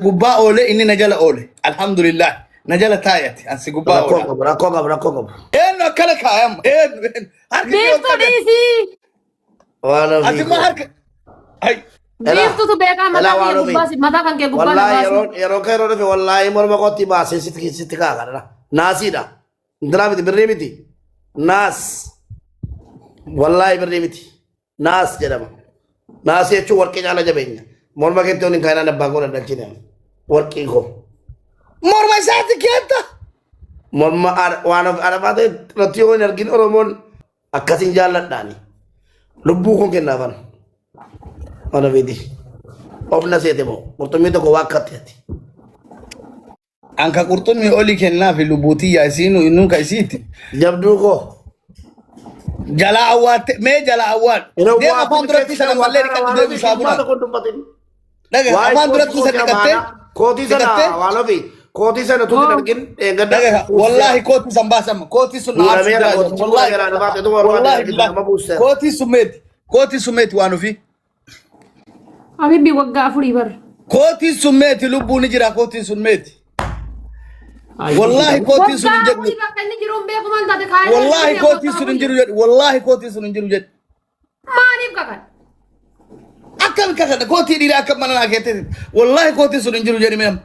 Gubbaa oole, inni na jala oole. Alhamdulillah. Na jala taa'e ati. Ansi gubbaa Rakkoo oola. qabu, rakkoo qabu, rakkoo qabu. Eenyu akkana kaayam? Eenyu eenyu? Harki kee ol Biiftuu qabe. dhiisii. Waan Ati ofii immoo koo. harka. Ay. Elaa, Biiftutu beekaa elaa mataa waan kiyya ofii. gubbaa si mataa kan kee gubbaa na Wallaahi baasi. yeroo yeroo dhufe wallaahi morma kootti baasee sitti kaa kana. Naasiidha. Intalaa miti, birrii miti. Naas. Wallaahi birrii miti. Naas jedhama. Naas jechuun warqii caala jabeenya. Morma keetti waliin kaayinaan abbaa koo dadhalchine. Warqii koo. Morma isaatti keetta. Morma waan of arafaa ta'e irratti yoo hin argin Oromoon akkasiin jaalladhaani. Lubbuu kun kennaafan. Mana ofiiti. Of na seete moo qurxummii tokko waakkatte ati. Anka qurxummii oli kennaafi lubbuu tiyya isiinu innuun ka isiiti. Jabduu koo. Jalaa awwaatte mee jalaa awwaadhu. Yeroo Deem afaan duratti sana mallee dhiqadhu deemu saabunaan. Dhaga afaan duratti sana dhiqattee Kootii sana dhiqattee waan ofii kootii sana tuuti Oh. argin eeggadda. dhaga wallaahi kootii san baasama kootii sun na aarsu Guurameera jira kootichi wallaahi guurameera nama ta'e barbaade wallaahi argin billahi nama buuseera. kootii sun meeti kootii sun meeti waan ofii. Habibbi waggaa afurii bar. Kootiin sun meeti lubbuu ni jira kootiin sun meeti. Wallaahi kootiin sun hin Waggaa jedhu. afurii bakka inni jiru hin beeku maal taate kaayee Wallaahi kootiin sun hin jiru jedhu. Wallaahi kootiin sun hin jiru jedhu. Maaliif kakan? Akkam kakadha kootii dhiiraa akkam mana naa keetti. Wallaahi kootiin sun hin jiru jedhi meem.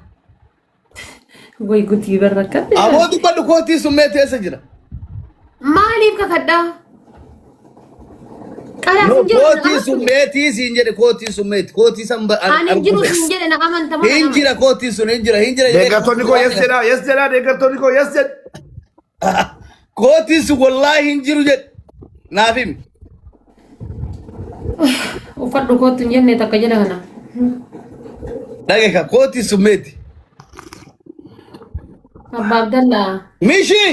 Way gutii barra akkatti. Aboo dubbadhu kootii sun meeti eessa jira? Maaliif kakadhaa? Qalaas No hin jiru na kootii sun amantu. meetii siin jedhe kootii sun meeti kootii san Ani hin jiru arguu siin jedhe na amanta moo na hin amanta? jira kootii sun hin jira hin jira jedhee Deeggartoonni koo yes jedhaa yes jedhaa deeggartoonni koo yes jedh. Kootiin sun wallaahi hin jiru jedhe naaf himi. Uffadhu kootu hin jenne takka jedha kana. Dhage ka kootiin sun meeti. Abbaa Abdallaa. Mishii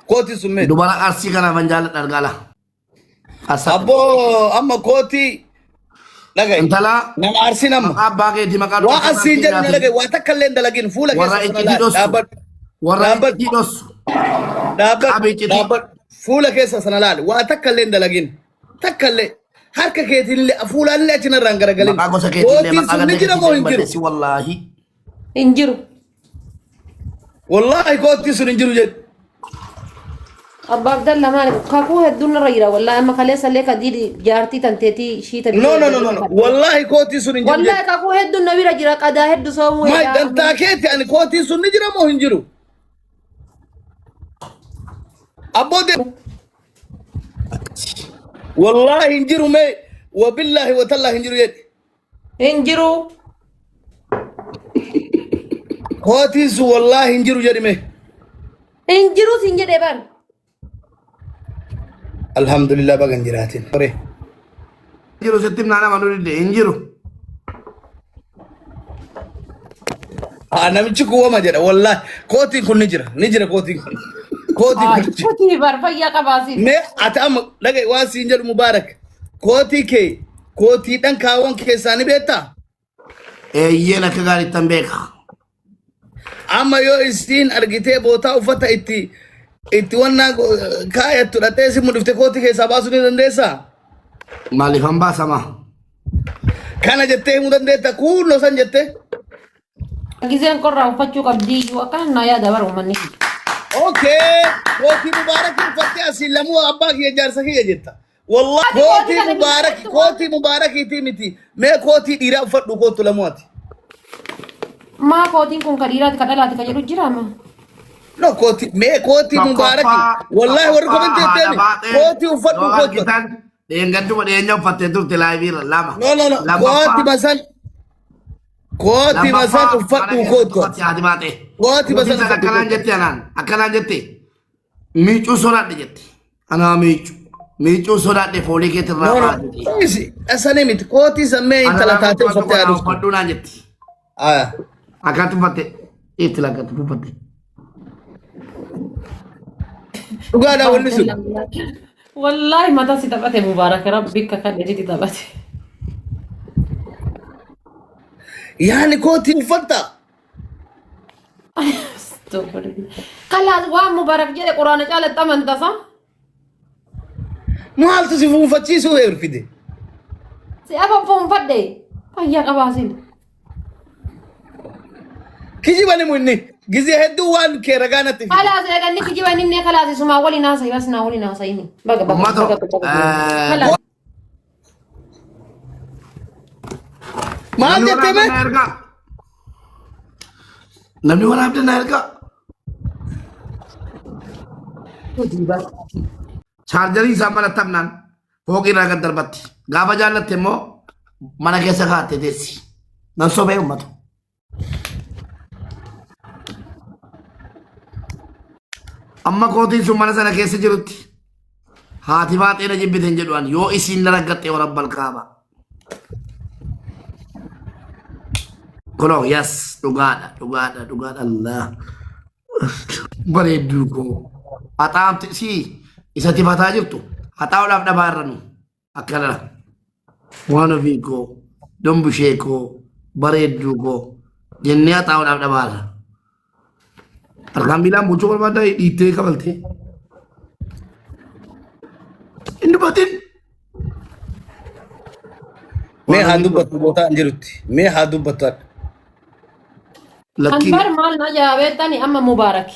kootiin sun meeti. Dubara arsii kanaaf an jaalladha argaala. Asa. Abboo amma kootii dhagaye. Intala Nama arsiin amma. maqaa abbaa keetii maqaa Waa dubartii asiin jedhu na nyaatin. dhagaye waa takka illee hin dalagin fuula Warra keessa sana iccitii laali dhossu. dhaabbadhu. Warra Dhaabbadhu. iccitii dhossu. Dhaabbadhu. Qabi iccitii. Dhaabbadhu. Fuula keessa sana laali waa takka illee hin dalagin. Takka illee harka keetiin illee fuulaan illee achi narraan garagalin. Maqaa gosa keetii illee Kootiin maqaa sun ni ganda jira keetii moo illee hin jiru? balleessi wallaahi. Hin jiru. Wallaahi kootiin sun hin jiru jedhu. Abbaa Abdallaa maali? Kakuu hedduun narra jira wallaahi amma kaleessa illee kadiidi jaartii tanteetii ishii tan No no no no no. Wallaahi kootiin sun hin jiru Wallaahi jedhu. kakuu hedduun na bira jira qadaa hedduu soomuu Maal hedaa. dantaa keeti ani kootiin sun ni jira moo hin jiru? Abboo de Wallaahi hin jiru mee wabillaahi watallaahi hin jiru jedhi. Hin jiru. Kootiin sun wallaahi hin jiru jedhi mee. Hin jiru siin jedhee bar. Alhamdulillah baga hin jiraatin. Hore. Jiru sitti himnaa nama nu didde hin jiru. Haa namichi kun wama jedha wallaahi kootiin kun ni jira ni jira kootiin kun. Kootiin kun ni jira. Kootii bar fayyaa qabaasi. Mee ati amma dhaga'i waan siin jedhu Mubaarak kootii kee kootiidhaan kaawwan keessaa ni beektaa? Eeyyeen akka gaariittan beeka. Amma yoo isiin argitee bootaa uffata itti itti wannaa kaayattu dhaqxee si mudhifte kootii keessaa baasuu ni dandeessaa? Maaliifan baasama? Kana jettee himuu dandeetta kuunnoo san jettee. Gizeen qorraa uffachuu qabdii iyyuu akkana naa yaada bara uummanni. Okay, kootii mubaarak uffattee asiin lamuu abbaa kiyya jaarsa kiyya jetta. Wallahi Ati kootii kootii kana hin mubaarak uffattu kootii mubaarakiitii miti. Mee kootii dhiiraa uffadhu koottu lamuu ati. Maa kootiin kun ka dhiiraati ka dhalaati ka jedhu jira maa. No kootii mee kootii mubaaraki. Tokkoffaa Wallahi warri tokkoffaa komentii haadha jetteemi baaxee kootii uffadhu yoo koottu. argitan dheengadduma dhiyeenya uffattee turte laayiviirra lama. No no no kootii Lammaffaa masan kootii masan lammaffaa mana uffadhu keessatti koottu. uffatte haati baaxee. Kootii Kootii masan sana uffadhu akkanaan koottu. jette anaan akkanaan jette miicuu sodaadhe jette. Anaa miicuu miicuu sodaadhe foolii keetirraa No no baate. isi asanii miti kootii san mee Ana intala naa taatee uffadhu uffattee kana haa dhuftu. uffadhu naan jetti. Ah. Akkanatti uffatte itti lakkatti uffatte. Dhugaadhaa wanni sun. Wallaahi mataa si taphate Mubaarak rabbi akka kan sitti taphate. Yaani kootii uffatta. Kalaas waan Mubaarak jedhe quraana caalatti amantasa. Maaltu si fuunfachiisuu fide? Si afan fuunfadhe fayyaa qabaasin. Kijiba ni inni gizee hedduu waan kee ragaa natti fide. Kalaas eeganni kijiba inni himnee kalaas isumaa waliin haasa'i bas naa waliin haasa'ini. Baga baga Ummata, baga baga. Kalaas. Maal Namni jettee waraabde mee? na ergaa. Namni waraabde na ergaa. Chaarjarii isaa mana tabnaan fooqii irraa gad darbatti. Gaafa jaallatte immoo mana keessa kaa'attee teessi. Nan sobee uummata. Amma kootiin sun mana sana keessa jirutti haati baaxee na jibbite hin jedhu ani yoo isiin na raggatte warra balkaaba. Kunoo yes dhugaadha dhugaadha dhugaadha Allah. Bareedduu koo. Haxaamti si isa tifataa jirtu haxaa'uudhaaf dhabaa irra nu akkana waan ofii koo dombushee koo bareedduu koo jennee haxaa'uudhaaf dhabaa irra. Harkaan miilaan bulchuu barbaaddaa dhiittee kabaltee. Hin dubbatin. Mee haa dubbattu bootaa hin jirutti. Mee haa dubbattu hadha. Lakkii. Anbar maal na jaabettani amma Mubaarak.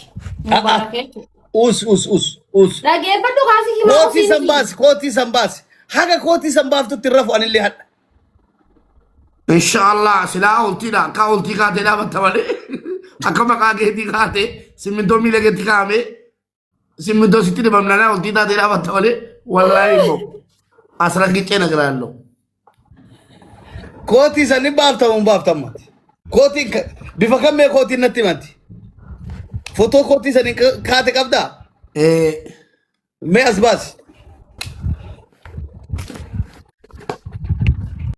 Mubaarak jechuudha. Us us us us. Dhageeffadhu kaasii himaa Kootii ofii san miti. baasi kootii san baasi. Haga kootii san baaftutti hin rafu anillee hadha. Inshaallah silaa oltiidha akka oltii kaatee dhaabatta malee akka maqaa keetii kaatee simmintoo miila keetti kaa'amee simmintoo sitti dibamnanaa oltii taatee dhaabatta malee wallaahi immoo asra giccee nagiraalloo. Kootii san ni baaftamu hin baaftamu. Kootiin bifa kammee kootiin natti himanti. Fotoo kootii san kaate qabdaa? Eh, Mee as baasi.